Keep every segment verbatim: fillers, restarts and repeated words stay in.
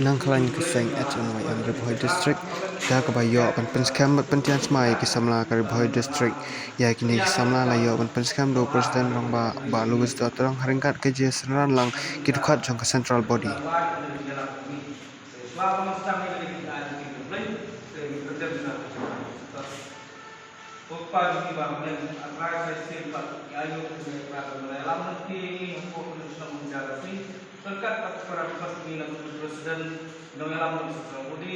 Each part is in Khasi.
Nangkhlaiñ ka seng H N Y M Ri Bhoi District da kaba ïoh ban pynskhem bad pyntian smai ïa ki samla ka Ri Bhoi District. Ïa kine ki samla la ïoh ban pynskhem da u President Rangbah Bah Louis Dawtrong ha ryngkat ka jingïasynran lang ki dkhot jong ka Central Body. Pukpa jong ki ba mlien, a Trai sa shisien bad ïa u kynhun Trai ba ngi ïalam lynti ïa ngi hapoh ka shnong Banjarasih. Ryngkat bad para bangeit ngi na ka President, nongïalam jong Central Body,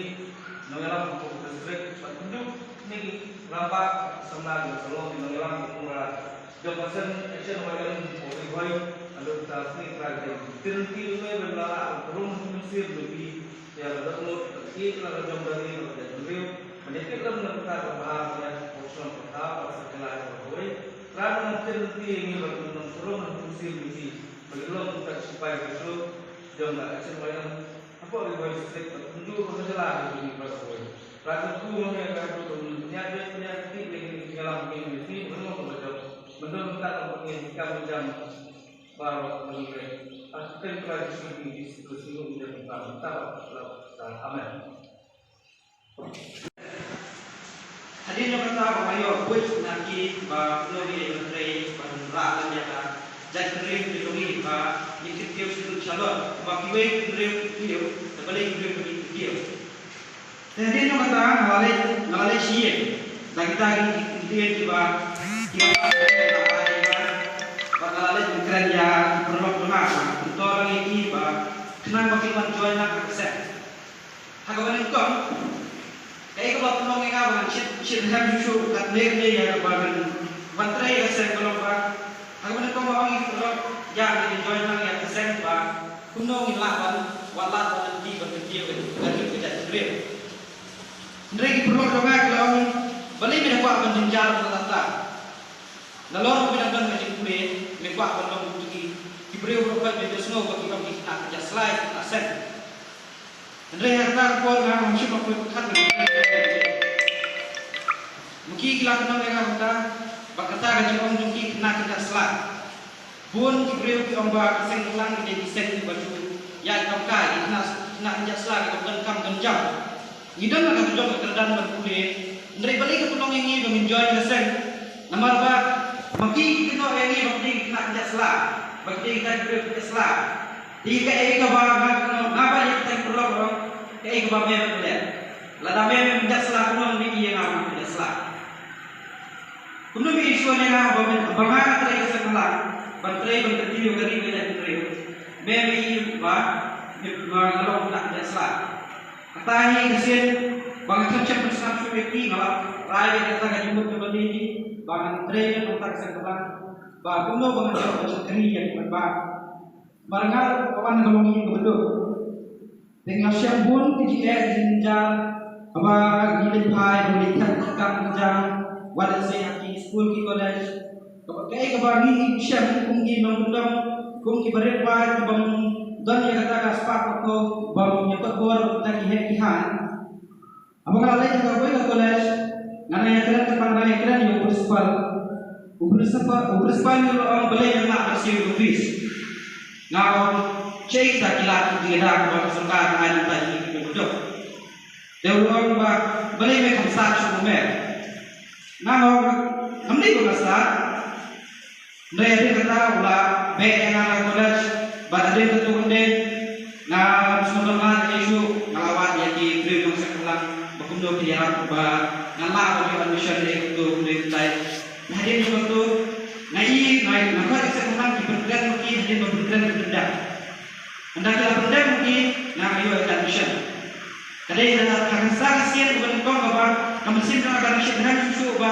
nongïalam hapoh district, bad kumjuh kine ki rangbah samla jong ka long ki nongïalam ki kumra jong ka seng H N Y M hapoh Ri Bhoi, haduh katta shisien Trai ba ïa lynti ïa ngi ban ïalam, ban rung ban mynsiem ïa ngi. Ïa ka dohnud, ka ïeit la ka jong ka ri bad ka jaitbynriew, ban ïa kit lem na ka bynta ka bha ka ïa ka shnong ka thaw bad ka jylla ka bha kawei. Trai ba nang kyrkhu ïa ngi bad nang syrong nang pynshai ïa ngi ba ngin long kita ki sipai ki suk jong ka H N Y M hapoh Ri Bhoi District bad kumjuh ka jylla ka jong ngi bha kawei. Trai ba kyrkhu ïa ngi ka dohnud ban ïa beh ban ïa kit ïa ngi ki ïalam ïa ngi ban long ka ba jong ban don kita ka ba ngi kam jam. Baroh ngi. Amen. Hadien jong kata ba nga ïoh buit na ki ba kynnoh ïa i Myntri ban rah lem ïa ka jaitbynriew jong ngi ba ngin kyntiew sha lut sha lot ba kiwei ki briew ki kyntiew, da balei ki briew ki kyntiew. Te hadien jong kata nga la leit, nga la leit sha ïing da kita ki ktien kiba, kiba, bad nga la leit ban kren ïa ki paralok jong nga, kumto lang ïa ki ba khnang ba kin wan join lang ha ka seng. Ha kaba nyngkong, kaei kaba pynlong ïa nga ba ngan shit, shit rhem shuh shuh katne katne ïa kaba ngan wan trei ha ka seng ka long ba, ha kaba nyngkong ba ong ïa ki paralok ïa ngan join lang ïa ka seng ba kumno ngin lah ban wan lad ban lynti ban kyntiew ka ri ka jaitbynriew. Hynrei ki paralok jong nga ki la ong, balei me da kwah ban jynjar na lata? Nalor ba me dang don ka jingpule me kwah ban long ki, ki briew baroh khoit me da sngew ba ki ong ki khynnah kynja sla, khynnah seng. Hynrei ha kata ka por nga ngam shym la poi pyrkhat. Ma ki ki la kynnoh ïa nga mynta ba kata ka jingong jong ki khynnah kynja sla. Bun ki briew ki ong ba ki seng Bhalang ki dei ki seng kiba ju ïaid kam kai, ki khynnah, khynnah kynja sla kiba don kam don jam. Ngi don la ka jong ka kyrdan ban pule, hynrei balei ka pynlong ïa ngi ba ngin join ka seng? Namar ba ma ki ki kynnoh ïa ngi ba ki dei ki khynnah kynja sla, ba ki dei kita ki briew kynja sla. Te kaei kaba nga kynnoh, nga ba ïa kita ki paralok, kaei kaba me ban leh? Lada me mem kynja sla, kumno me ïohi ïa nga ba nga kynja sla? Kumno me ïohi shuwa ïa nga ba me, ba nga nga trei ka seng Bhalang, ban trei ban kyntiew ka ri ka jaitbynriew? Me me ïohi ba me, ba nga long khynnah kynja sla. Kata hi ka sien ba nga khlem shym pynsngap shuh ïa ki, nga la rai ïa kata ka jingmut kaba dei hi ba ngan trei na ka bynta ka seng Bhalang, ba kumno ba ngan ïoh ban shakri ïa ki paidbah. Namar nga ka wan ka long ïing kaba duk. Te nga shem bun ki jingeh jingjar haba ngi leit phai, ba ngi leit thep kam jam, wat la sha ki skul ki college. Kaba, kaei kaba ngi shem kum ki nongkyndong, kum ki barit ba, ki bym don ïa kata ka spah ka khew, bym ïa kot bor kata ki heh ki han. Haba nga la leit ha kawei ka college, nga nang ïakren, kata nga nang ïakren ïa u principal. U principal, u principal u la ong, balei me lah ban siew ïa ka fees? Nga ong, shaei kita ki lad ki jingïada ba ka sorkar ka ai mynta ïa ngi ki briew baduk? Te u la ong ba, balei me kham sah shuh kumne? Nga ong, kam dei ba nga sah. Hynrei hadien kata u la beh ïa nga na college, bad hadien kata u, hadien nga sngewdon nga ïa shu, nga la wad ïa ki briew jong ka seng Bhalang ba kumno phin ïarap ba ngan lah ban ïoh admission ïa kito ki briew tai. Hadien jong kata nga i, nga, nga khot ïa ka seng Bhalang ki pynkren ma ki, hadien ba pynkren ki pyndep. Ynda ki la pyndep ma ki, nga ïoh ïa ka admission. Ka dei na ka, ka sien kaba nyngkong kaba ka mynsiem jong nga ka dang shit rhem shuh shuh ba,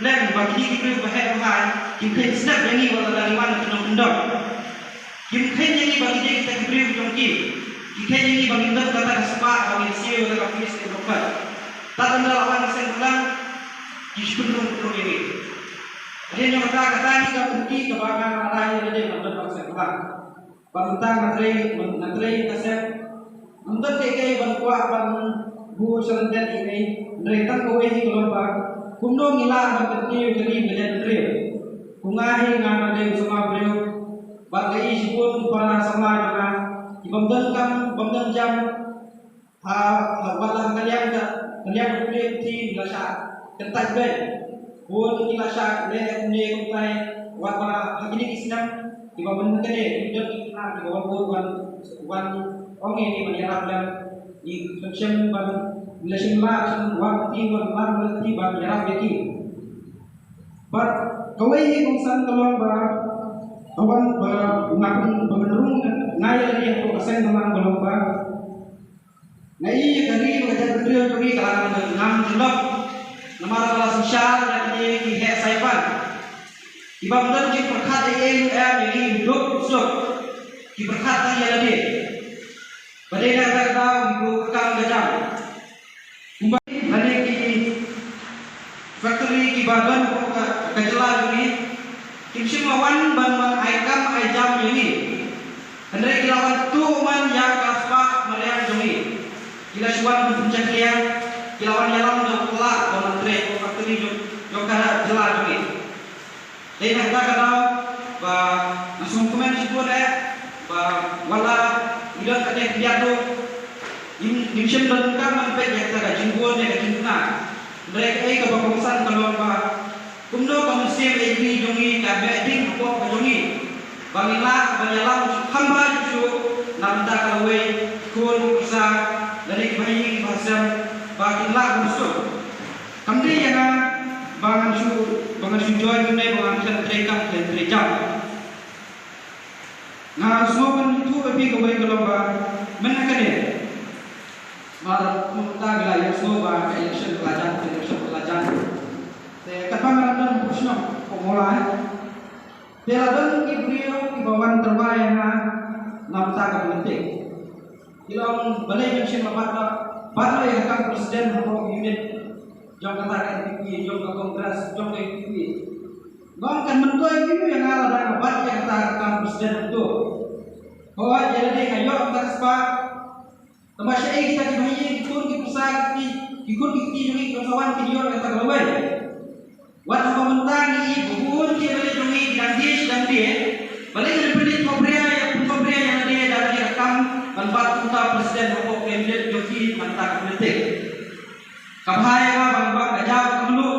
lem ba kine ki briew ba heh ba hai kim kheiñ snep ïa ngi wat la ngi wan ki nongkyndong. Kim kheiñ ïa ngi ba ngi dei kita ki briew jong ki. Ki kheiñ ïa ngi ba ngim don kata ka spah ba ngin siew ïa ka fees ka dei. Tad ynda la wan ka seng Bhalang, ki shu pynrung pynrung ïa ngi. Hadien jong kata, kata hi ka kynti kaba nga, nga rai ïa lade ban don bad ka seng Bhalang. Bad mynta nga trei, nga trei ka seng. Ngam don kaei kaei ban kwah ban buh sha lyndet ïa kaei. Hynrei tang kawei hi ka long ba kumno ngi lah ban kyntiew ka ri ka jaitbynriew. Kumba nga hi, nga dei u samla briew. Bad nga ïohi shibun para samla jong nga. Ki bym don kam, bym don jam, ha, ha, wat la ka liang ka, ka liang ka pule ka thi la shah kyntait beit. Bun ki la shah leh kumne kumtai, wat ba ha kine ki snem kiba mynta kane ki don ki khynnah kiba wan bun wan, wan ong ïa ki ban ïarap lem. Ngi shem shem ban, ngi la shim la shim wan ka thi, wan wan ka thi ban ïarap ïa ki. Bad kawei hi kongsan ka long ba, ka wan ba nga pyn, ba pynrung nga ïa lade hapoh ka seng ka mang ka long ba, nga i ïa ka ri bad ka jaitbynriew jong ngi ka la ngam jyllop. Namar ba la synshar ïa kine ki heh saipan kiba ym don jingpyrkhat ei ei ruh em ïa ngi, duk suk ki pyrkhat tang ïa lade. Ba dei na kata ka daw ngi buh ka kam ka jam. Kumba lane ki factory kiba don hapoh ka, ka jylla jong ngi kim shym la wan ban wan ai kam ai jam ïa ngi. Hynrei ki la wan tuh man ïa ka spah mariang jong ngi. Ki la shu wan ban pynjakhlia, ki la wan ïalam da u khlad ban wan trei hapoh factory jong, jong ka jylla jong ngi. Dei na kata ka daw ba nga sngewkmen shibun eh ba wat la ngi don katei khyndiat ruh ngim, ngim shym donkam ban peit ïa kata ka jingbun ïa ka jingkna. Hynrei kaei kaba kongsan ka long ba kumno ka mynsiem ïeit jong ngi ka beh ding hapoh ka jong ngi ba ngin lah ban ïalam kham bha shuh shuh na bynta ka lawei, ki khun ki kyrsa lane kiba ïing kiba sem ba kin lah ban suk. Kam dei ïa nga ba ngan shu, ba ngan shu join kumne ba ngan kren trei kam kren trei jam. Nga sngew ban ïathuh ïa phi kawei ka long ba mynta kane, mar kumta ka la ïohsngew ba ka election ka la jan, ka election ka la jan. Te katba nga la don hapoh shnong hapoh Mawlai, te la don ki briew kiba wan tyrwa ïa nga na bynta ka politik. Ki la ong balei ngim shim la bat, bat ïa ka kam president hapoh unit jong kata ka N P P, jong ka Congress, jong ka U P P. Nga ong kan myntoi ïa nga lada nga bat ïa kata ka kam president hangto. Hooid, ïa lade nga ïoh kata ka spah. Tangba shaei kita kiba ïeit, ki khun ki kyrsa, ki, ki khun ki kti jong ngi kiba sa wan kin ïoh ïa kata ka lawei. Wat haba mynta ngi i ba bun ki M L A jong ngi ki dang die shi dang die. Balei ngin pynleit pynbria ïa, pynbria ïa lade da lade ka kam ban bat kumta president hapoh candidate jong ki mynta ka politik. Ka bha ïa nga ba ngan bat ka jaw ka mluh.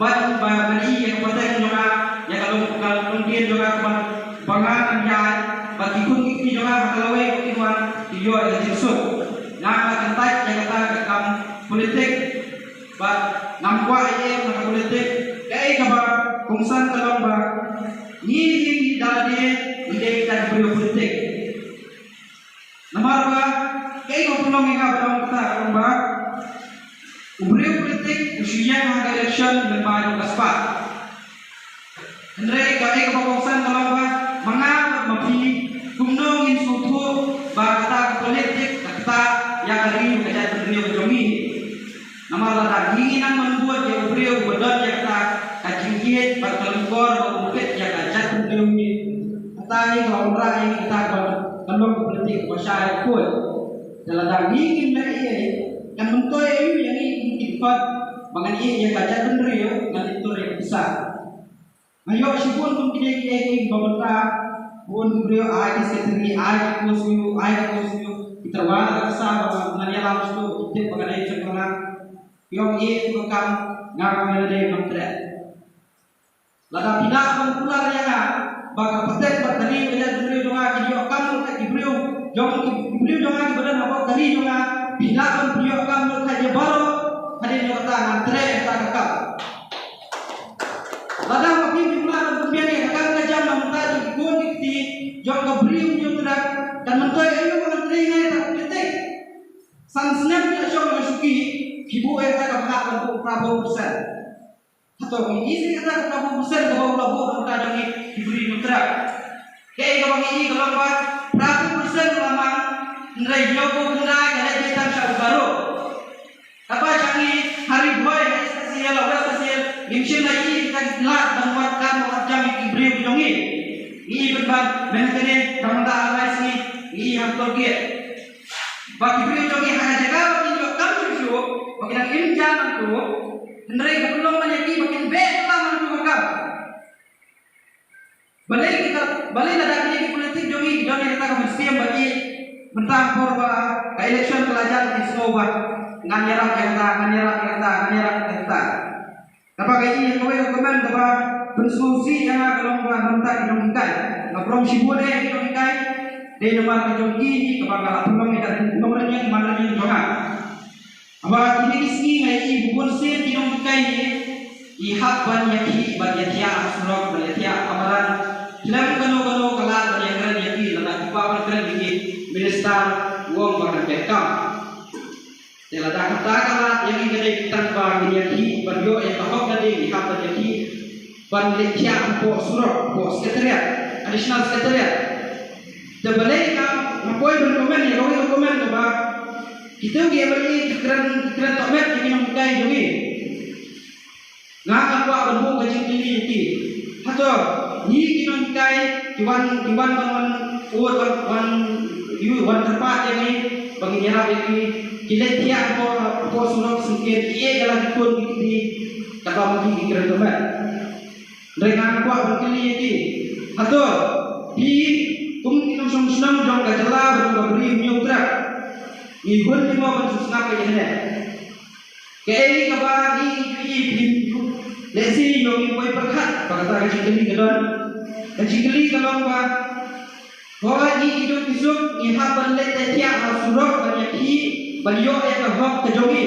Bad ba ngan i ïa ka pateng jong nga, ïa ka long, ka longdien jong nga ba, ba ngan ïaid bad ki khun ki kti jong nga ha ka lawei ba kin wan kin ïoh ïa ka jingsuk. Nga nga kyntait ïa kata ka kam politik. Bad ngam kwah ei ei na ka politik. Kaei kaba kongsan ka long ba ngi, ngi da lade ngi dei kita ki briew politik. Namar ba kaei kaba pynlong ïa nga ban ong kata ka long ba u briew politik u shu ïeng ha ka election lyngba jong ka spah. Hynrei kaei kaba kongsan ka long ba ma nga bad ma phi kumno ngin sngewthuh ba kata ka politik ka ktah ïa ka ri bad ka jaitbynriew ka jong ngi. Namar lada ngi nang ban bud ïa u briew uba don ïa kata ka jingïeit bad ka lyngkor ba u peit ïa ka jaitbynriew ngi, kata hi ka la wanrah ïa ngi kata ka, ka long ka politik kaba shai bakhuid. Te lada ngi ngim leh ei ei, kan myntoi aïu ïa ngi ki khot ba ngan ïeit ïa ka jaitbynriew, ngan ïeit ïa ka pisa. Nga ïoh shibun kum kine kiei kiei kiba mynta. Bun ki briew ai ki secretary, ai ki C S O, ai ki C S O, ki tyrwa da ka pisa ba ngan ïalam shuh, ki tip ba ka dei jong nga. Ki ong ïa ka kam, nga ong ïa lade ngam treh. Lada phi lah ban kular ïa nga ba ka pateng bad ka ri ka jaitbynriew jong nga kin ïoh kam lut khat ki briew jong ki, ki briew jong nga kiba don hapoh ka ri jong nga, phi lah ban pynïoh kam lut khat ïa baroh, hadien jong kata ngan treh ïa kata ka kam. Lada ma phi phim lah ban pynbiang ïa ka kam ka jam na bynta jong ki khun ki kti jong ka Bri u Hynñiewtrep, kan myntoi aïu ba ngan trei nga ïa ka politik? San snem ki la shong la shuki, ki buh ïa kata ka bhah ban buh phra phew percent. Hato ngi i shisha kata ka phra phew percent kaba u la buh na bynta jong ngi ki Bri u Hynñiewtrep? Kaei kaba ngi i ka long ba phra phew percent ka la mang, hynrei hynñiewphew khyndai ka leit beit tang sha u baroh. Kaba sha ngi ha Ri Bhoi, ha East Khasi Hills, ha West Khasi Hills, ngim shym la i kita ki lad ban wad kam wad jam ïa ki briew ki jong ngi. Ngi i pynban mynta kane, tang mynta ha lai sngi ngi i ha Tollgate. Ba ki briew jong ngi ha ka jaka ba kin ïoh kam shuh shuh, ba kin nang im jan hangto, hynrei ka pynlong ban ïa ki ba kin beh kylla hangto ka kam. Balei kita, balei lada kine ki politik jong ngi ki don ïa kata ka mynsiem ba ki Mynta por ba ka election ka la jia ki sngew ba ngan ïarap ïa kata, ngan ïarap ïa kata, ngan ïarap ïa kata. Kaba ka i kawei ka comment kaba pynsngewsih ïa nga ka long ba mynta ki nonghikai. Nga pynlong shibun eh ki nonghikai. Dei namar ka jong ki kaba ka la pynlong ïa ka nongrynieng, nongrynieng jong nga. Haba kine ki sngi nga ïohi ba bun sien ki nonghikai hi ki hap ban ïakhih, ban ïathiah ha surok, ban ïathiah ha madan. Khlem kano kano ka lad ban ïakren ïa ki, lada ki kwah ban kren ïa ki minister u ong ba kan pyndonkam. Te lada kata ka lad ïa ki ka dei tang ba ngin ïakhih ban ïoh ïa ka hok lade, ki hap ban ïakhih ban leit thiah hapoh surok, hapoh secretariat, additional secretariat. Te balei nga, nga poi ban comment ïa kawei ka comment kaba kito ki M L A ki kren, ki kren tohmet ïa ki nonghikai jong ngi. Nga, nga kwah ban buh ka jingkylli ïa ki. Hato ngi ki nonghikai ki wan, ki wan ban wan, wan, wan, ïa, wan kyrpad ïa ngi ba ngin ïarap ïa ki, ki leit thiah hapoh, hapoh surok syngkien, ki ïeh ïa la ki khun ki kti, kata ma ki, ki kren tohmet. Hynrei nga kwah ban kylli ïa ki. Hato phi kum ki nongshong shnong jong ka jylla bad jong ka Bri Hynñiewtrep, ngi hun ngi mo ban sngap ïa kane? Kaei kaba ngi ïohi, phi lehse ïohi poi pyrkhat ba kata ka jingkylli ka don. Ka jingkylli ka long ba hooid, ngi ki duk ki suk ngi hap ban leit thiah ha surok ban ïakhih ban ïoh ïa ka hok ka jong ngi.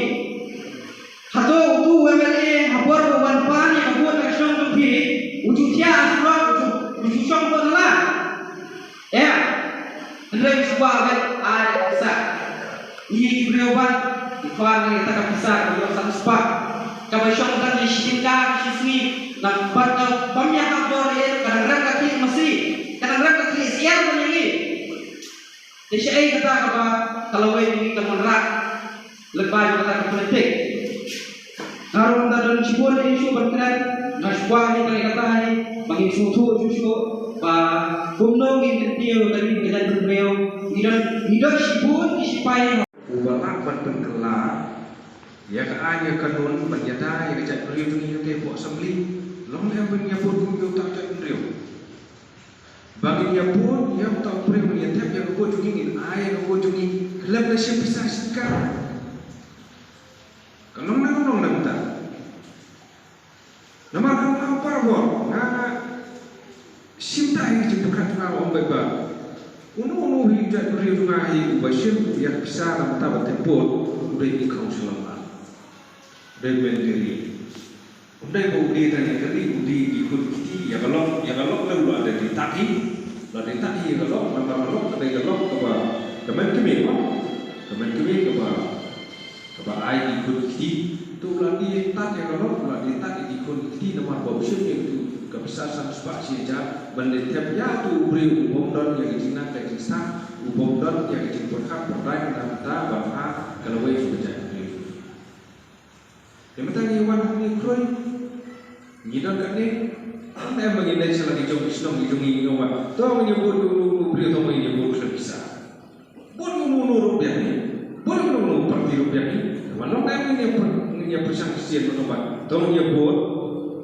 Hato utu u M L A ha por ba u wan pan ïa ka vote election jong phi, u ju thiah ha surok, u ju, u ju shong vote na la? Ïa. Hynrei u shu kwah ban ai pisa. Ngi ki briew ban, ngi kwah ngi kata ka pisa ka ïoh san spah. Kaba shong tang shi tyngka shi sngi. Nang pat ka bym ïahap dor ïa ka, dang rem ka khlieh masi, ka dang rem ka khlieh syiar ban ïa ngi. Te shaei kata kaba ka lawei ngi ka wanrah lyngba jong kata ka politik. Nga ruh mynta don shibun ïa ki issue ban kren, nga shu kwah hi tang ïa kata hi ba ngin sngewthuh shuh shuh ba kumno ngin kyntiew ïa ka ri ka jaitbynriew. Ngi don, ngi don shibun ki sipai uba lah ban pynkylla ïa ka aiñ ka kanun ban ïada ïa ka jaitbynriew jong ngi katei hapoh assembly. Long ne em ban ïa vote kum ïa uta u jaitbynriew? Ba ngin ïa vote ïa uta u briew, ngin ïa thep ïa ka vote jong ngi, ngin ai ïa ka vote jong ngi khlem da shim pisa shi tyngka. Ka long ne em long ne em ta? Namar ka long ha u paidbah, nga shim ta hi jingpyrkhat jong nga, ong beit ba uno uno hi u jaitbynriew jong nga hi uba shim ïa ka pisa na bynta ban thep vote, u dei u councillor, u dei u M L A. Ym dei ba u die tang ïa ka ri, u die ïa ki khun ki kti, ïa ka lok, ïa ka lok lem u la dei die tak hi. U la die tak hi ïa ka lok, namar ka lok ka dei ka lok kaba, ka myn kmie, ka myn kmie kaba, kaba ai ki khun ki kti. To u la die tak ïa ka lok, u la die tak ïa ki khun ki kti namar ba u shim ïa ka pisa san spah shi hajar ban leit thep ïa uto u briew u bym don ïa ka jingnang ka jingsang, u bym don ïa ka jingpyrkhat pyrthai na ka bynta ban phah ka lawei ka jaitbynriew. Te mynta ngi wan hangne Khroit, ngi don katne, ym em ba ngi leit sha la ki jong ki shnong ki jong ngi, ngi wan. To ngin ïa vote ïa uno uno u briew, to ngin ïa vote khlem pisa. Vote ïa uno uno ruh biang hi. Vote ïa uno uno u party ruh biang hi. Te wan long em ngin ïa pyn, ngin ïa pyrshang shisien, to wan. To ngin ïa vote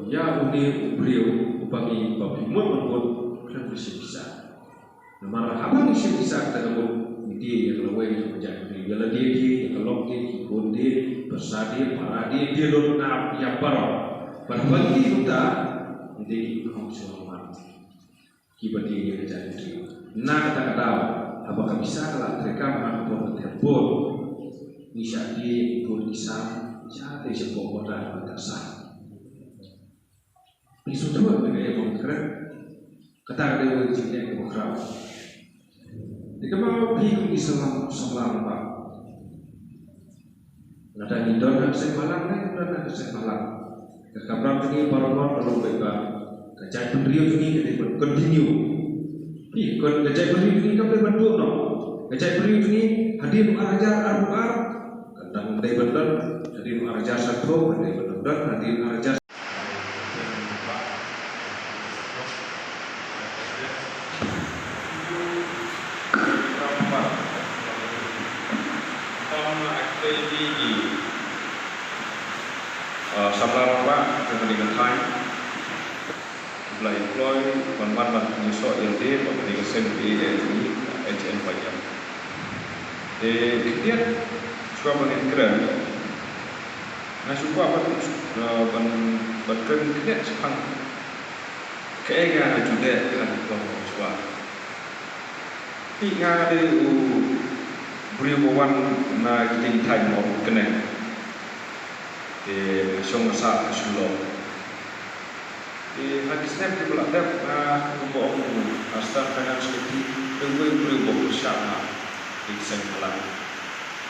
ïa une u briew uba ngi, ba phi mut ban vote khlem da shim pisa. Namar haba ngi shim pisa kata ka mut ngi die ïa ka lawei jong ka jaitbynriew, ïa lade die, ïa ka lok die, ki khun die, pyrsa die, para die, die lut na ïa baroh. Bad haba ngi die kumta, ngi dei ki khong shuwa mat kiba die ïa ka jaitbynriew. Na kata ka daw, haba ka pisa ka la treikam ha ka por ka thep vote, ngi shah die ïa ki khun ki sam, shah die shapoh border ba ka sah. Phi sngewthuh ïa kaei ba nga kren? Kata ka dei ka jingeh kaba khraw. Te kumno phi kum ki samla, samla rangbah? Lada ngi don ha ka seng bhalang ne ngim don ha ka seng bhalang, ka kamram jong ngi baroh ka long beit ba ka jaitbynriew jong ngi ka dei ban continue. Phi, ka jaitbynriew jong ngi kam dei ban duh noh. Ka jaitbynriew jong ngi hadien u ar hajar arphew ar kan dang dei ban don, hadien u ar hajar sanphew kan dei ban don, hadien u ar hajar Ah, samla rangbah jong ka ri ka thaiñ, u la employ ban wan ban pynïasoh ïalade bad ka ri ka seng, ka A L D, H N Y M. Eh, khyndiat shuwa ban kren. Nga shu kwah ban, eh, ban, ban kren khyndiat shaphang kaei nga ju dei ha ka por shuwa. Te nga dei u briew ba wan na ki thaiñ Mawkyrwat. Te nga shong nga sah ha Shillong. Te ha ki snem kiba la dep, ah, kumba ong u Assistant Finance Secretary, dei uwei u briew uba pyrshah bha ïa ki seng bhalang.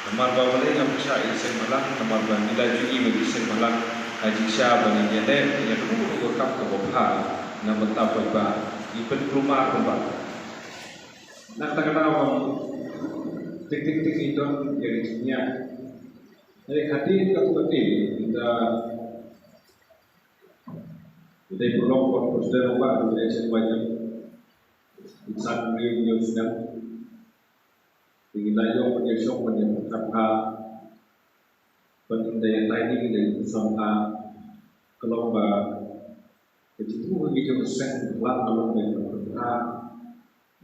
Namar ba balei nga pyrshah ïa ki seng bhalang, namar ba ngi la ju im ïa ki seng bhalang ha jingshisha ba ngin ïaleh ïa kano kano ka kam kaba bha na bynta paidbah, ngi pynkulmar kumba. Na kata ka daw, tik tik tik, ngi don ïa ki jingïa. Hynrei hadien katto katne, ngi da Ngi dei paralok bad president u Bah Dr. H N Wahid. Ngi san briew hynñiew snem. Te ngi la ïoh ban ïashong ban ïapyrkhat bha. Bad ngi dei ïa tai ngi dei pynsan bha. Ka long ba ka jingthmu ka jong ka seng bhalang ka long ban pynbha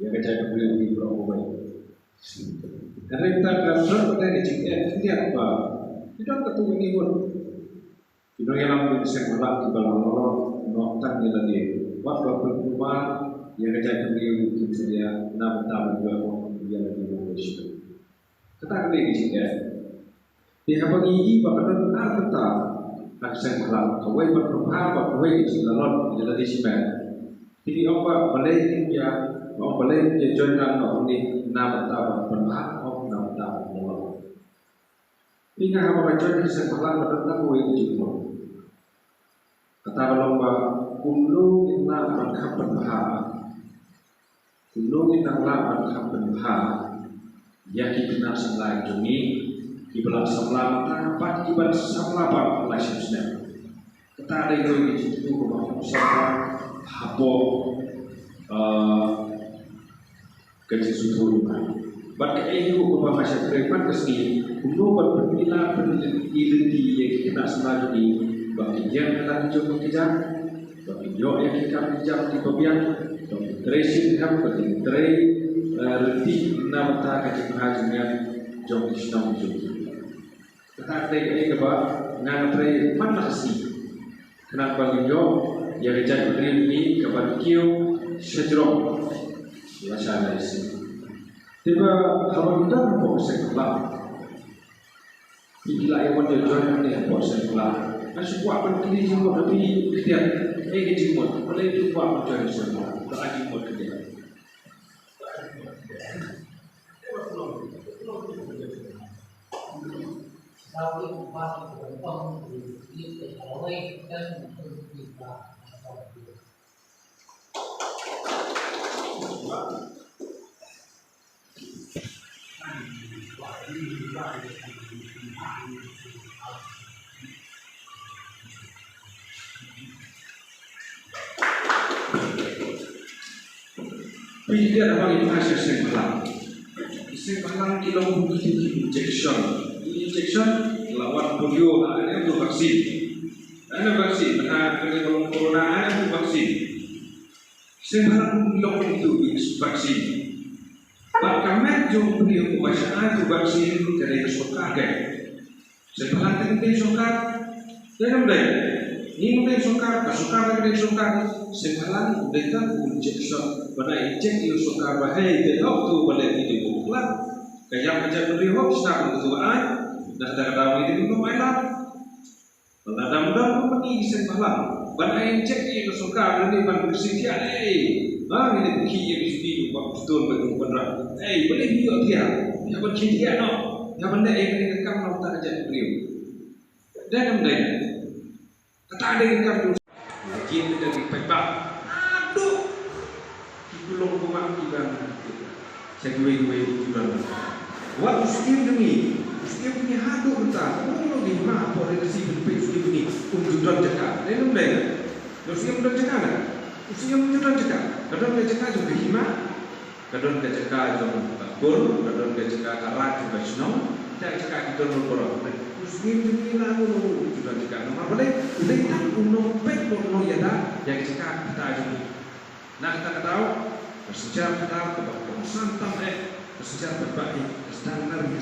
ïa ka jaitbynriew hi baroh kawei. Hynrei mynta ka don pat ka jingeh khyndiat ba ki don katto katne ngut. Ki nongïalam jong ki seng bhalang kiba la lorot noh tang ïa lade. Wat ba pynkulmar ïa ka jaitbynriew jong ki, ïa na bynta ban ïoh ïa lade nongwei shisha. Kata ka dei ka jingeh. Te haba ngi ïohi ba ka don ar bynta ha ka seng bhalang, kawei ban pynbha bad kawei ka jinglalot ïa lade shimet. Te ngi ong ba balei ngin ïa, ong balei ngin ïa join lang noh hangne na bynta ban pynbha, ym na bynta ban lalot. Te nga haba nga join ka seng bhalang ka don tang kawei ka jingmut. Kata ka long ba kumno ngin lah ban kham pynbha. Kumno ngin nang lah ban kham pynbha ïa ki khynnah samla jong ngi kiba la samla mynta bad kiban samla bad ha la shiphew snem. Kata dei kawei ka jingthmu kaba kongsan hapoh, eh, ka jingsngewthuh jong nga. Bad kaei ruh kaba nga shah trei man ka sngi, kumno ban pynmih lad pynleit ïa ki khynnah samla jong ngi ba kin ïeng ha la ki jong ki kjat, ba kin ïoh ïa ki kam ki jam kiba biang, ba kin trei shitrhem, ba kin trei, eh, ryntih na bynta ka jingbha jingmiat jong ki shnong jong ngi. Kata ka dei kaei kaba nga nga trei man la ka sngi. Khnang ba ngin ïoh ïa ka jaitbynriew ngi kaban kiew shajrong lashai lashisngi. Te ba haba ngi don hapoh seng bhalang, ngi la ïa wan ïa join hangne hapoh seng bhalang, nga shu kwah ban kylli jingmut ha phi khyndiat. Ei ka jingmut, balei phi kwah ban join seng bhalang? Ka ai jingmut khyndiat. Phi ïa haba ngi phai sha seng bhalang. Seng bhalang ki long kum ki injection. Injection la wan polio, la ai tu vaccine. Ai na vaccine, ha kane ka long corona, ai na tu vaccine. Seng bhalang ki long kum tu vaccine. Bad ka met jong u briew uba shah ai tu vaccine ka dei ka sorkar ka. Seng bhalang ka dei sorkar. Dei ne ym dei? Ngi ym dei sorkar, ka sorkar ka dei sorkar. Seng bhalang dei tang u injection, ba la inject ïa u sorkar ba hei, dei hok tu ba leh video ba la. Ka ïap ka jaitbynriew hok shisha ka tu ba ai. Dah dah dah ngi dei ngi ym ai lad. Lada ym don kumne ki seng bhalang ban ai inject ïa ka sorkar, lane ban kyrsiew thiah, ei, ha, ngi dei pynkhih ïa ka jong ki ba pynstad ba jong pynrah. Ei, balei ngi ïoh thiah? Ïa ban khih thiah noh. Ïa ban leh ïa kane ka kam na bynta ka jaitbynriew. Dei ne ym dei? Kata dei ka kam jong. Lajin ka dei paidbah. Aduh. Ki kulong kumne ki ban. Sa kiwei kiwei ki ban. Wat u Syiem jong ngi. U Syiem jong ngi haduh mynta. Kumno ngi ma por ri si ban peit u Syiem jong ngi. Um ju don jaka. Dei ne ym dei? U Syiem don jaka na. U Syiem ju don jaka. Ka don ka jaka jong ka hima. Ka don ka jaka jong ka kur, ka don ka jaka ka raid jong ka shnong, ka jaka ki don baroh. U Syiem jong ngi la u, u ju don jaka. Namar balei? U dei tang u nongpeit, u nongïada ïa ka jaka kata jong ngi. Na kata ka daw, ka synshar kata kaba kongsan tam eh, ka synshar paidbah hi ka sdang na ri ka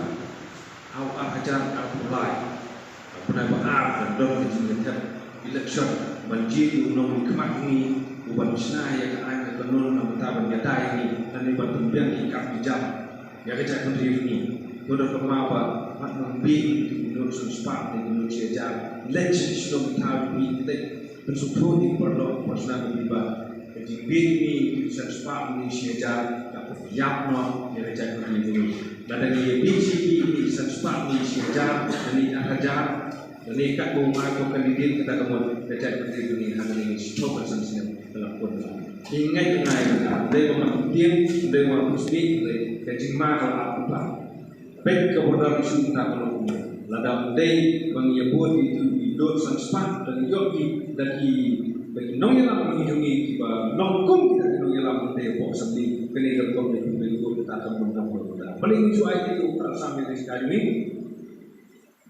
ha u ar hajar arphew lai, ka bnai ba ar, kan don ka jingïathep election ban jied ïa u nongmihkhmat jong ngi uban shna ïa ka aiñ ka kanun na ka bynta ban ïada ïa ngi lane ban pynbiang ki kam ki jam ïa ka jaitbynriew jong ngi. Ka don ka daw ba mat ban bieit ïa ki note san spah ne ki note shi hajar. Leit sha ki shnong ki thaw, ïa phi, leit pynsngewthuh ïa ki paralok parasnam ïa phi ba ka jingbieit ïa ki san spah ne shi hajar ka pynïap noh ïa ka jaitbynriew jong ngi. Lada ngi ïa bieit sha ki san spah ne shi hajar ne ar hajar, lane katba u ai u candidate kata ka mut, ka jaitbynriew jong ngi hangne sha ka san snem ka la pun. Ngi ngeit ngai ba dei ba man ktien, dei ba man ksmit, dei ka jingma ka la ap. Peit ka border issue kata ka long kumne. Lada dei ba ngi ïa bud ïa ki dud san spah, da ngi ïoh ki da ki, da ki nongïalam jong ngi kiba long kum kita ki nongïalam ba dei hapoh assembly, kane ka rukom dei kumne, kata kam long kam long. Balei ngi shu ai ïa u Kongsan ïa ka jaka jong ngi?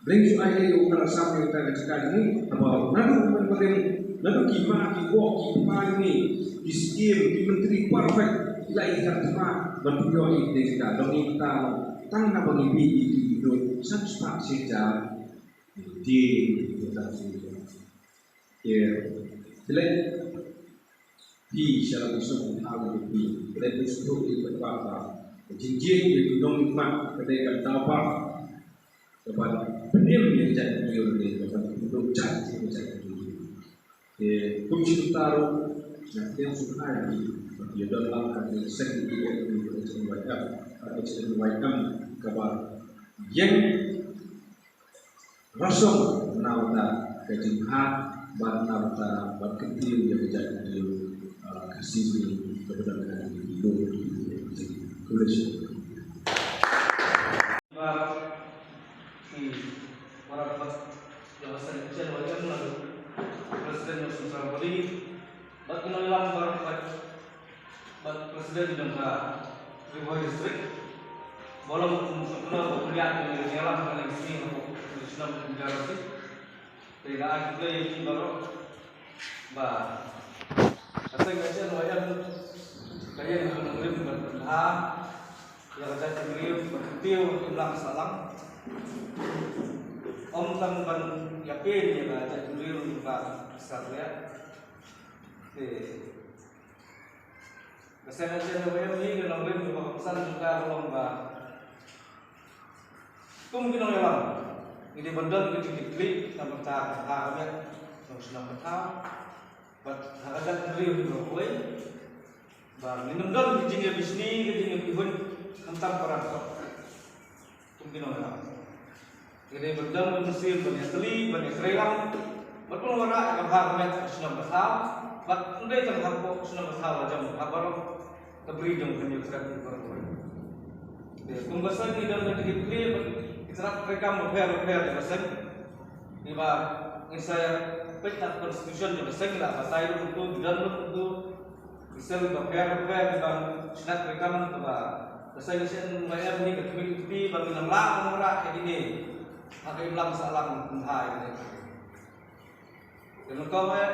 Balei ngi shu ai ïa u Kongsan ïa ka jaka jong ngi? Haba naduh mynbarim, naduh ki ma ki wok ki kpa jong ngi, ki syiem, ki myntri, baroh ki la ïa ka thma ban pynïoh ïa ka jaka. Dang ïa kata tang naba ngi bieit ïa ki dud san spah shi hajar. Dei ïa ka jaka. Te phi leit, phi sha la ki shnong ki thaw, phi leit pynsngewthuh ïa ki paidbah ba ka jingjied ïa ki nongmihkhmat ka dei ka daw ba kaban pynim ïa ka jaitbynriew, ka dei kaban pynduh jait ïa ka jaitbynriew. Te kum shi kumta ruh nga pdiang sngewbha ïa phi ba phi ïa don lang ha ka seng H N Y M, ha ka H N Y M kaba ïeng rasong na ka bynta ka jingkhang bad na ka bynta ban kyntiew ïa ka jaitbynriew, ah, Khasi jong ngi kaba don ha ka jingdon. Khublei shibun. Bad ki para bad ïa ka seng H N Y M, naduh President jong ka Central Body, bad ki nongïalam baroh, bad, bad President jong ka Ri Bhoi District, ba long kum u sngewtynnat ba u ïa nongïalam ha kane ka sngi hapoh ka shnong N P R C. Te nga ai khublei ïa phi baroh ba ka seng H N Y M ka ïeng ha ka nongrim ban pynbha ïa ka jaitbynriew, ban kyntiew imlang sahlang. Ym tang ban ïapeit ïa ka jaitbynriew lyngba ka sar. Te ka seng H N Y M hi ka nongrim kaba kongsan jong ka ka long ba kum ki nongïalam ngi dei ban don ka jingkitkhlieh na ka bynta ka bha ka miat jong ka shnong ka thaw bad ha ka jaitbynriew hi baroh kawei. Ba ngin ym don ka jingïabishni, ka jingïabihun khamtam para dkhot. Kum ki nongïalam ngi dei ban don ka mynsiem ban ïatylli, ban ïatreilang bad ban wanrah ïa ka bha ka miat ka shnong ka thaw. Bad ym dei tang hapoh ka shnong ka thaw la jong, ha baroh ka bri jong ka Hynñiewtrep baroh kawei. Te kum ka seng ngi don ka jingkitkhlieh bad ki tnat treikam bapher bapher jong ka seng. Ngi ba ngin sa ïa peit na ka constitution jong ka seng, la batai ruh kumto, ki don ruh kumto. Ki sel bapher bapher kiba ngi sngewthuh treikam, kaba ka seng H N Y M hi ka khmih kti ba ngin ym lah ban wanrah ïa kine ha ka imlang sahlang kumta ïa kine. Te nyngkong eh,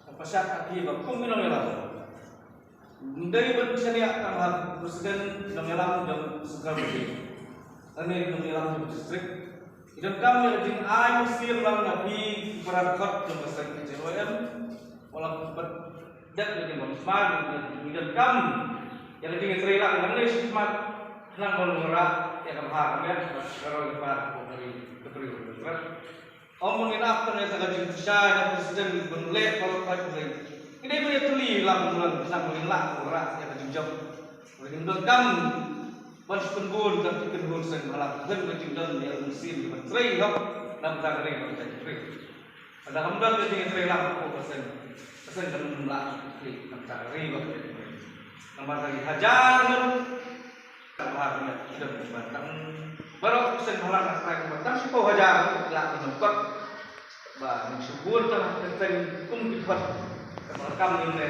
nga pynshai ïa phi ba kum ki nongïalam ym dei ban shaniah tang ha u president, ki nongïalam jong central body lane ki nongïalam jong district. Ngi donkam ïa ka jingai mynsiem lang na phi ki para dkhot jong ka seng H N Y M. Wat la bad dep ïa ka jingmon smat, ngi donkam ïa ka jingïatreilang nangne shakhmat khnang ban wanrah ïa ka bha ka miat ka roi ka par ka ri, ka ri. Ym ban ngin ap tang ïa ka jingpynshai na president ban leh baroh kawei. Ngi dei ban ïatylli lang lang khnang ban ngin lah wanrah ïa ka jingjop. Ngim donkam ban shu pynbun tang ki kynhun seng bhalang, hynrei ka jingdon ïa ka mynsiem ban trei hok na ka bynta ka ri bad ka jaitbynriew. Lada kam don ka jingïatreilang hapoh ka seng, ka seng kan ym lah ban trei na ka bynta ka ri bad ka jaitbynriew. Namar ka ri hajar ngut, ka bha ka miat ki don ban tang, baroh ki seng bhalang ka tang ban tang shiphew hajar ki lah ban ïakynduh. Ba ngin shu bun tang ha ka kyrteng kum ki dkhot kaba la kam ngi ne.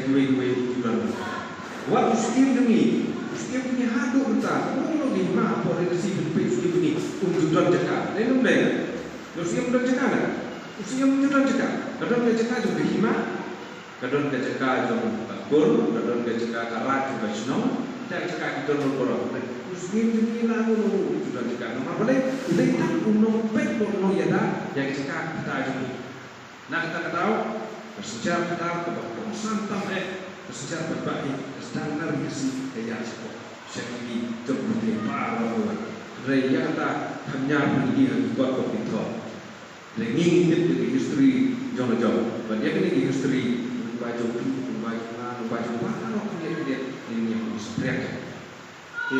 kiwei kiwei u ju don. Wat u Syiem jong ngi, u Syiem jong ngi haduh mynta, kumno ngi ma hapoh Ri Khasi Hima, u Syiem jong ngi um ju don jaka. Dei ne ym dei? U Syiem um don jaka ne? U Syiem um ju don jaka. Ka don ka jaka jong ka hima, ka don ka jaka jong ka kur, ka don ka jaka ka raid jong ka shnong, ka jaka ki don baroh. U Syiem jong ngi la kumno um ju don jaka. Namar balei? U dei tang u nongpeit bad u nongïada ïa ka jaka kata jong ngi. Na kata ka daw, ka synshar khadar kaba kongsan tam eh, ka synshar paidbah hi, ka sdang na Ri Khasi ka ïaid shapoh, sha ki jong u Blei baroh. Hynrei ïa kata, kham ñiar pynlong ha ki kot ba ki thok. Hynrei ngi ngi tip ïa ki history jong la jong. Bad ïa kane ki history, nongba jong phi, nongba jong nga, nongba jong baroh khyndiat khyndiat, ngi ngi ïa ki spriang. Te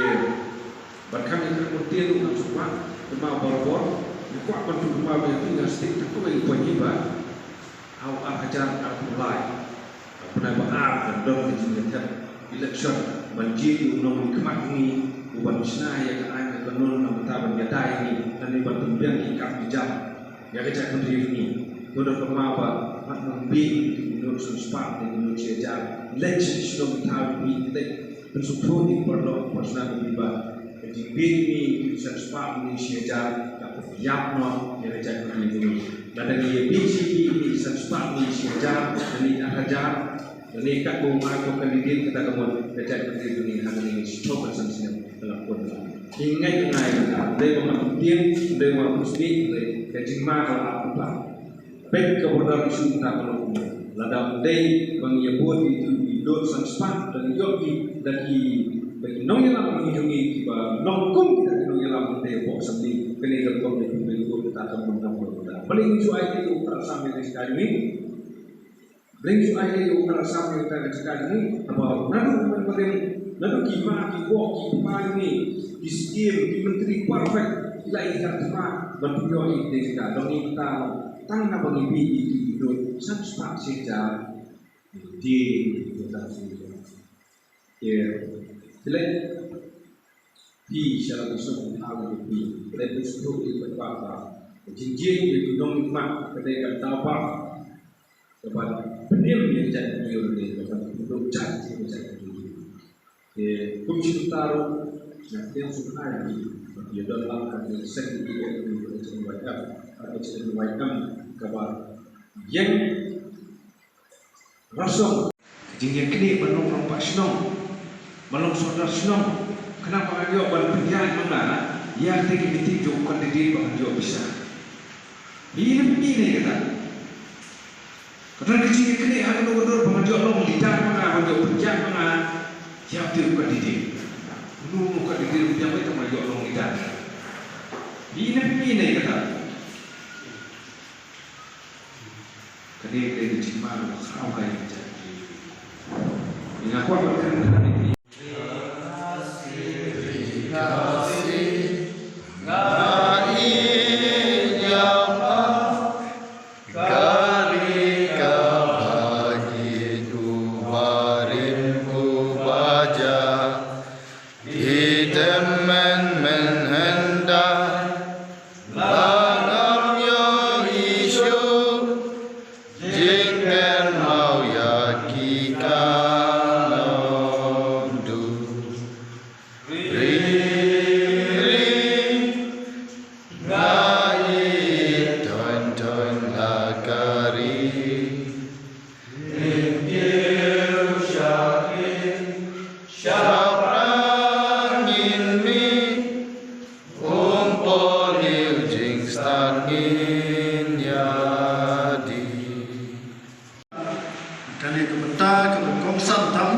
ban kham ïa ka mon tien u nang sngewbha, te ma barabor ngi kwah ban pynpaw ïa phi nga stick tang kawei ka point hi ba ha u ar hajar arphew lai, ka Bnai ba ar ka don ka jingïathep election ban jied ïa u nongmihkhmat jong ngi, u ban shna ïa ka aiñ ka kanun, namar ban ïada ïa ngi, lane ban pynbiang ki kam ki jam ïa ka jaitbynriew jong ngi. Ka don ka ma ba mat nang bieit ki nud san spah ne ki nud shi hajar. Leit sha ki shnong ki thaw ki bieit, leit pynsngewthuh ïa ki paralok paralok ki ba ka jingbieit jong ngi ki san spah ne shi hajar ka pynïap noh ïa ka jaitbynriew jong ngi. Lada ngi ïa bieit shi bieit ngi san spah ne shi hajar ne ar hajar, lane katba u ai ko candidate kata ka mut ka jaitbynriew jong ngi hangne ngi sngewthuh ban san snem ka la pun. Ngi ngeit ngai kata, dei ba nga pyntieng, dei ba nga pynshoi, dei ka jingma ka la ap kata. Peit ka border issue kata ka long kumno. Lada dei ba ngi ïa bud ïa ki, ki dud san spah, da ngi ïoh ki, da ki, da ki nongïalam jong ngi kiba long kum kita ki nongïalam hangtei hapoh assembly. Kane ka rukom dei pynbeit kata ka mut ka mut kata. Balei ngi shu ai ïa u Prah Sam ïa ka jaka jong ngi? Balei ngi shu ai ïa u Prah Sam ïa ka jaka jong ngi? Haba naduh u Myntri, naduh ki ma ki kpa ki kpa jong ngi, ki skim, ki myntri perfect, ki la ïa ka thma ban pynïoh ïa ka jaka. Dang ïa kata tang naba ngi bieit ïa ki dud san spah shi hajar. Dei, dei, dei, dei. Te, te leit phi sha la ka suk ha ka phi. Te leit phi suk ïa ka ba ba. Ka jingjied ïa ki nongmihkhmat ka dei ka daw ba. Ka ban pynim ïa ka jaitbynriew, ka ban pynduh jait ïa ka jaitbynriew. Te kum shi mynta ruh nga pdiang sngewbha ïa phi ba phi ïa don lang ha ka seng D A P, ha ka seng Y M, ha ka seng Y M kaba ïeng rasong. Ka jingïaknieh ban long rangbah shnong, ban long sordar shnong, khnang ba ngan ïoh ban pynïaid ma nga ïa kata ka miting jong u candidate ba ngan ïoh pisa. Ine, ine kata. Ka don ka jingïaknieh ha kano ka dur ba ngan ïoh long leader ma nga, ban ïoh pynïaid ma nga ïa uta u candidate. Uno uno u candidate u pynïaid ma nga ïoh long leader. Ine, ine kata. Kane ka dei ka jingma kaba khraw ïa ka jaitbynriew. Nga kwah ban kren ha kane ka Ïa tymmen mynhynda la ngam ïohi shuh, jingkynmaw ïa ki ka long dum. Ri, ri, nga ïeit tong tong la ka ri. Ngin kiew shakri, shaphrang ngin mih, um poi ïa u jingstad ngin ïa dih. Kane ka bynta kaba kongsan tam,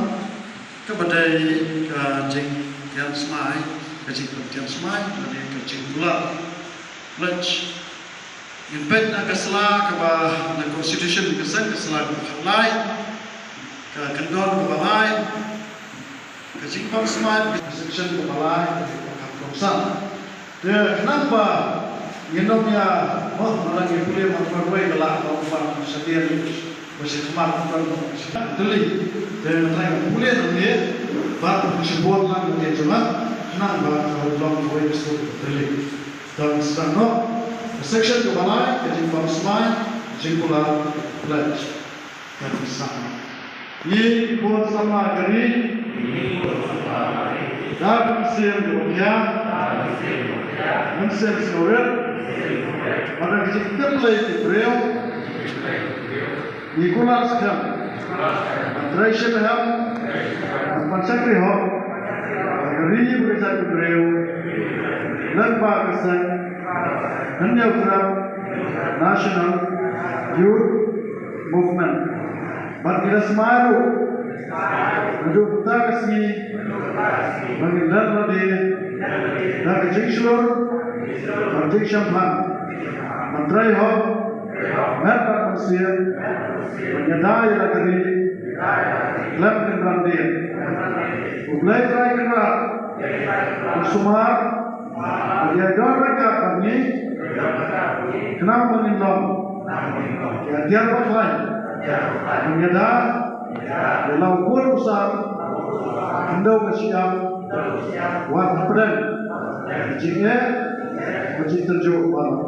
kaba dei ka jingthiang smai, ka jingpynthiang smai, lane ka jingkular pledge. Ngin peit na ka sla kaba na Constitution ka seng, ka sla kaba khatlai, ka kyndon kaba lai, ka jingpang smai, ka section kaba lai, ka jingpang kongsan. Te khnang ba ngin ym ïa, oh, ma la ngi pule ma ka roi ka la ka ba shadien ba shi khmat ka ba shi tylli. Te nga trai ngi pule na ngi ba shi bor la ngi jong nga khnang ba ka long roi ka sur ka tylli. Te sdang noh ka section kaba lai, ka jingpang smai, jingkular pledge. Ka jingpang Ngi bun samla ka ri. Da ka mynsiem jong u Mynsiem sngewrit. Bad da ka jingkyrkhu ki briew, ngi kular skhem ban trei shitrhem, ban shakri hok ha ka ri bad ka jaitbynriew lyngba ka seng Hynñiewtrep National Youth Movement. Bad ngi la smai ruh naduh mynta ka sngi ba ngin leh lade da ka jingshlur bad jingshemphang ban trei hok met bad mynsiem ban ïada ïa la ka ri khlem kynran dien. U Blei Trai Kynrad un sumar bad ïadon ryngkat bad ngi khnang ba ngin long ki atiar bakhlaiñ ban ïada Ïa la u bor u sam, khyndew ka shyiap, wat hapdeng ka jingeh, ka jingtynjuh baroh.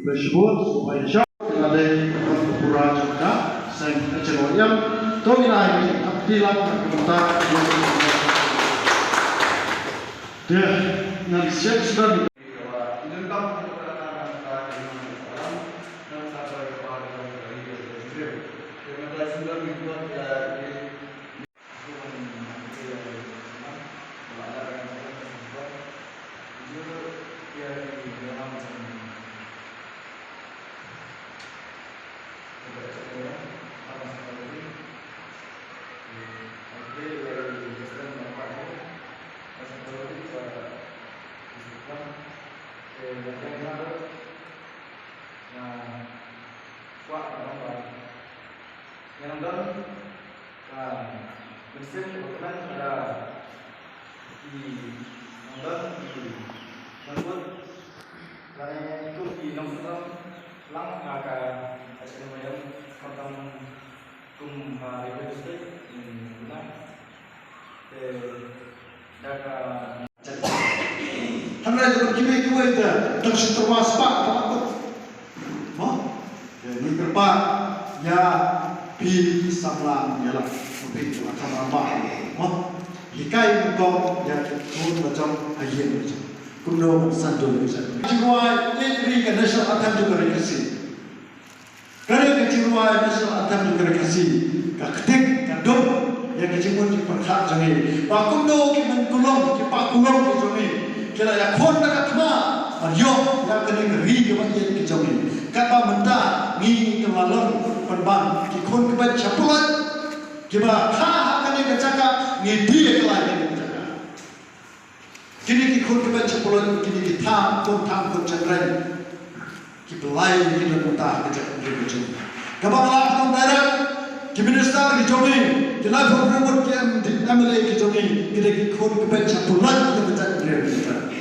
Ba shibun, ba shibun. Ka dei ka pura jong ka seng ka jingïam. To ngin ai ka kti lang ka mynta. Te ngan siap suda. Ngan don ka mynsiem ba kmen, ka i ngan don i ngan bud lane kum i nongtrei lang ha ka H N Y M, khamtam kum ha Railway District, i ngan te da ka Hynrei lada kiwei kiwei te dang shu tyrwa spah ba kut. Mo? Te ngi kyrpad ïa phi ki samla ïa la phi ki la kham rangbah. Mo? Hikai nyngkong ïa ki khun la jong ha ïing la jong. Kumno ban san jong ki san. Ka jingrwai ïeit ri ka national anthem jong ka ri Khasi. Ka dei ka jingrwai national anthem jong ka ri Khasi, ka ktik, ka dum ïa ka jingmut jingpyrkhat jong ngi. Ba kumno ki ban kulong, ki ba kulong ki jong ngi, ki la ïakhun da ka thma ban ïoh ïa kane ka ri kaba ïeit ka jong ngi. Katba mynta ngi, ngi la long pynban ki khun ki ban sha pulot, kiba kha ha kane ka jaka, ngi die ïa ka lai kane ka jaka. Kine ki khun ki ban sha pulot, kine ki thang khun thang khun shynrang, ki pynlait ki don mynta ha ka jaitbynriew ka jong ngi. Kaba nga la ong direct, ki minister ki jong ngi, ki laiphew hynriew ngut ki M D, M L A ki jong ngi, ki dei ki khun ki ban sha pulot ha ka jaitbynriew ka jong ngi.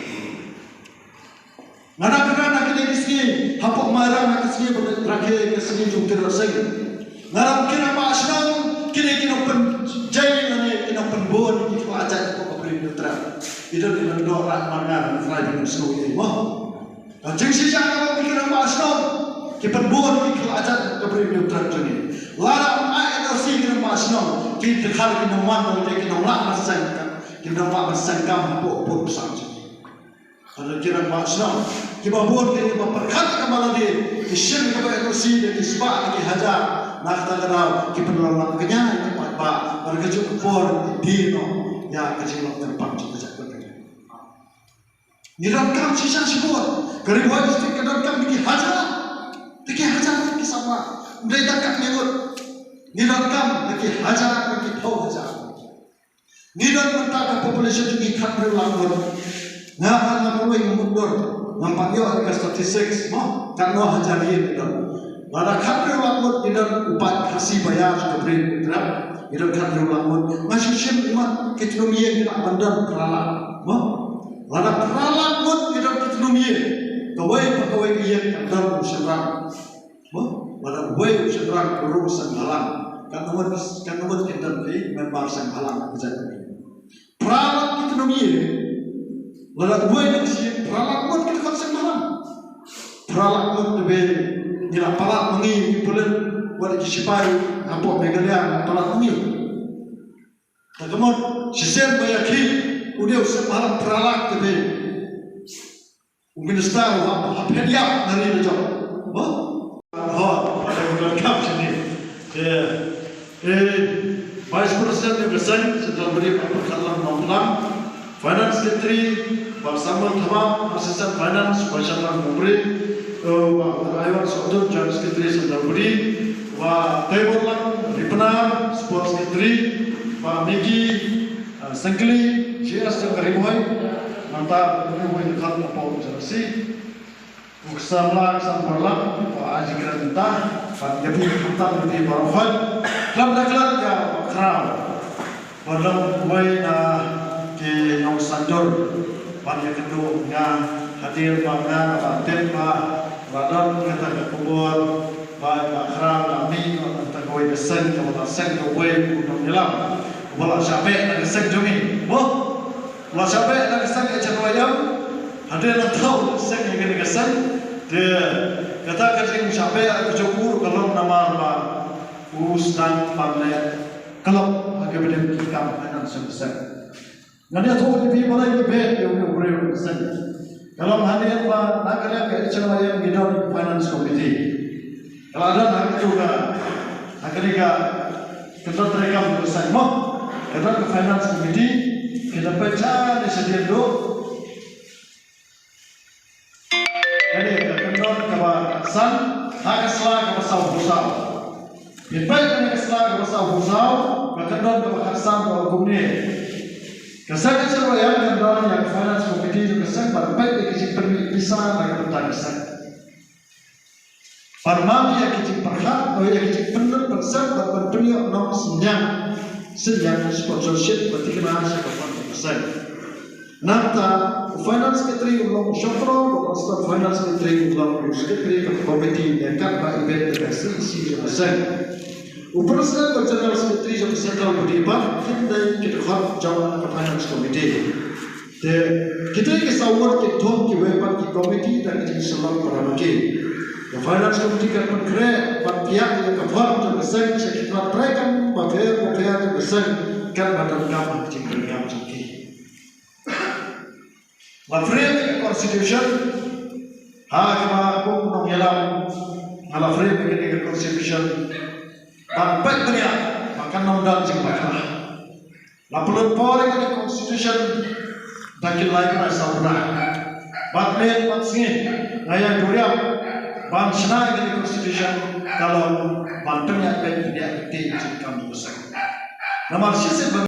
Nga dang kren ha kine ki sngi hapoh Mairang, ha ka sngi ba rakhe, ka sngi jong u Tirot Sing. Nga dang kren ha ba shnong, kine ki nongpynjai lane ki nongpynbun ki khlajait hapoh ka Bri Hynñiewtrep. I don i don doh rat mar ngar, ngan trai ban sngewthuh mo. Ka jingshisha ka long ki kren ha ba shnong, ki pynbun ki khlajait ka Bri Hynñiewtrep jong ngi. Lada ym ai N O C ki kren ha ba shnong, ki dkhar ki nongman, ki nonglah ban seng kam, ki nonglah ban seng kam hapoh pud psang jong ngi. Hynrei ki rangbah shnong kiba bun, ki, kiba pyrkhat ïa ka ba lade, ki shim ïa ka ba N O C da ki spah, da ki hajar. Na kata ka daw ki pynlong lang kñia ïa ki paidbah. Bad ka juh ka por ki die noh ïa ka jinglong kyrpang jong ka jaitbynriew. Ngi donkam shisha shibun. Ka Ri Bhoi District ka donkam da ki hajar, da ki hajar ki samla. Ym dei tang katne ngut. Ngi donkam da ki hajar, da ki phew hajar. Ngi don mynta ka population jong ngi khathynriew lak ngut. Nga, nga, nga marwei nga mutdur. Ngam pat ïoh ïa ka statistics mo, katno hajar ïing ngi don. Lada khathynriew lak ngut ngi don, u paid Khasi ba ïar jong ka Bri Hynñiewtrep, ngi don khathynriew lak ngut. Nga shu shim imat ki tnum ïing ki lah ban don phra lak mo. Lada phra lak ngut ngi don ki tnum ïing, kawei pa kawei ka ïing kan don u shynrang. Mo, lada uwei u shynrang u rung seng bhalang, katno ngut, katno ngut kin don ki member seng bhalang ka jaitbynriew. Phra lak ki tnum ïing, lada uwei na ka shi ïing phra lak ngut ki dkhot seng bhalang. Phra lak ngut, tbe ngi la palat ma ngi ki pulit, wat ki sipai hapoh Meghalaya la palat ma ngi. Te ka mut shisien ba ïakhih u dei u seng bhalang phra lak, tbe u minister u hap, hap phet ïap na ri na jong. Mo? Ho, ada u donkam sini. Te, eh, Vice President jong ka seng Central Body, Bah Pyrkhatlang Nongpylang. Finance Secretary, Bah Samuel Thabah, Assistant Finance, Bah Shanlang Nongbri, eh, Bah Aiwan Sohtun, Joint Secretary Central Body, Bah Teiborlang Ripnar, Sports Secretary, Bah Mickey, Ah, Sengkli, G S jong ka Ri Bhoi, nangta u Ri Bhoi dkhot na pau jong si. U ksa mla ksa paralok, u ai jingkren mynta, ban ïa phi khamtam ïa phi baroh khoit. Khlem da klet ïa u Bah Khraw. Ba long uwei na ki nongsanjor ban ïakynduh nga hadien ba nga la tip ba la don kata ka khubor ba u Bah Khraw la mih noh na kata ka Ka seng kaba la seng kawei u nongïalam uba la shah beh na ka seng jong ngi. Mo? La shah beh na ka seng HNYM. Hadien la thaw seng ïa kane ka seng. Te kata ka jingshah beh ka jong u ka long namar ba u sdang ban leh klop ha kaba dei ki kam finance jong ka seng. Ngan ïathuh ïa phi balei ngi beh ïa une u briew u seng. Ka long hadien ba na ka liang ka HNYM ngi don finance committee. Ka la don ha katu ka, ha kane ka kyndon treikam u seng mo. Ka don ka finance committee, ki da peit shane shadien duh. Kane ka kyndon kaba san ha ka sla kaba sawphew saw. Phi peit kane ka sla kaba sawphew saw, ka kyndon kaba khatsan ka ong kumne. Ka seng ka seng ruh ïa ka kyndon ïa ka finance committee jong ka seng ban peit ïa ka jingpynmih pisa na ka bynta ka seng. Ban mam ïa ka jingpyrkhat, ïa ka jingpynlut ban seng ban pynïoh nong synñiang, synñiang sponsorship ba thikna sha ka fund ka seng. Nangta u finance secretary u long u shongkro, u long finance secretary, u long u secretary ka committee ne katba i beh da ka CEC jong ka seng. U president bad general secretary jong ka central body ban kin dei ki dkhot jong ka finance committee. Te kita ki saw ngut ki thung kiwei pat ki committee da ki jingsyllok para ma ki. Ka finance committee kan pynkhreh ban pynïaid ïa ka fund jong ka seng sha ki tnat treikam bapher bapher jong ka seng, kan ba donkam ha ka jingdonkam jong ki. La frame ïa ka constitution ha kaba kum u nongïalam nga la frame ïa ka constitution ban peit bniah ba kan ym don jingbakla. La pynlut por ïa ka constitution da ki lai bnai saw bnai. Bad miet bad sngi nga ïa duriap ban shna ïa ka constitution ka long ban pynïaid beit bniah ka ktien jingkam jong ka seng. Namar shisien ba